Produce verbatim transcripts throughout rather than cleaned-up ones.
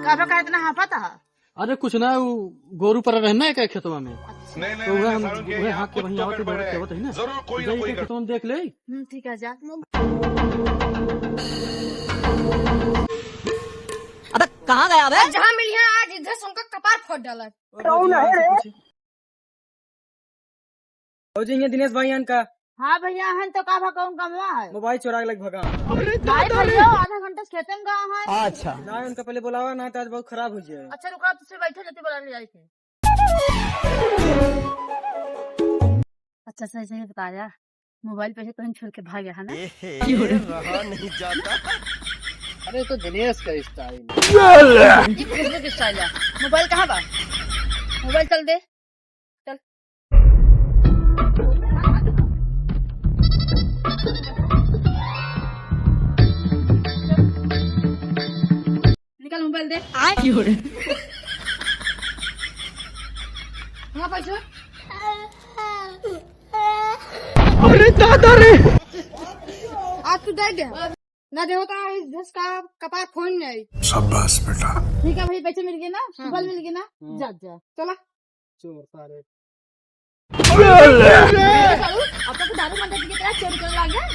पापा का इतना हाँफत है? अरे कुछ ना, वो गोरू पर रहना है क्या खेतवा में? अच्छा। तो वह हम, वह हाँक के वहीं आवत है, दौड़त के आवत है ना। जरूर कोई ना कोई खेतवा में देख ले। हम्म, ठीक है, जा। अबे कहाँ गया बे? जहाँ मिली है आज, इधर से उनका कपार फोड़ डाला। कौन है रे? भौजी, ये दिनेश भाई हन का? हाँ भैया, हन तो का भा कौन कमवा है? मोबाइल चोरा के लग भगा। भाई भैया, आधा घंटा से खेते में गवा है। अच्छा। ना, उनका पहले बुलावा ना, तो आज बहुत खराब हो जाए। अच्छा रुका, तुझसे बैठे लेते बुला ले जाए थे। अच्छा सही सही बताया, मोबाइल पे से कहीं छोड़ के भाग गया है ना? एहे, रहा नहीं जाता। अरे तो दिनेश का स्टाइल। ये किसने की स्टाइल है? मोबाइल कहाँ बा? मोबाइल चल दे। चल। निकाल मोबाइल दे। आय। की हो रे? हाँ, पैसा। अरे दादा रे। आज तू दे दे। ना देहो तो इस भैंस का कपार फोन नहीं। शाबाश बेटा। ठीक है भाई, पैसे मिल गए ना, हाँ। मोबाइल मिल गया ना, हाँ। जा, जा। चला। चोर सारे। अब तो तू दारू मंदिर की तरह चोरी करे लाग गया।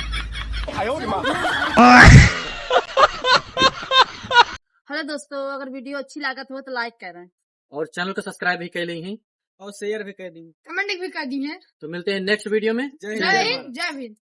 हेलो दोस्तों, अगर वीडियो अच्छी लागत हो तो लाइक करें। और चैनल को सब्सक्राइब भी कर ली हैं। और शेयर भी कर दी। कमेंट भी कर दी है। तो मिलते हैं नेक्स्ट वीडियो में। जय जय हिंद। हिंद, जय हिंद।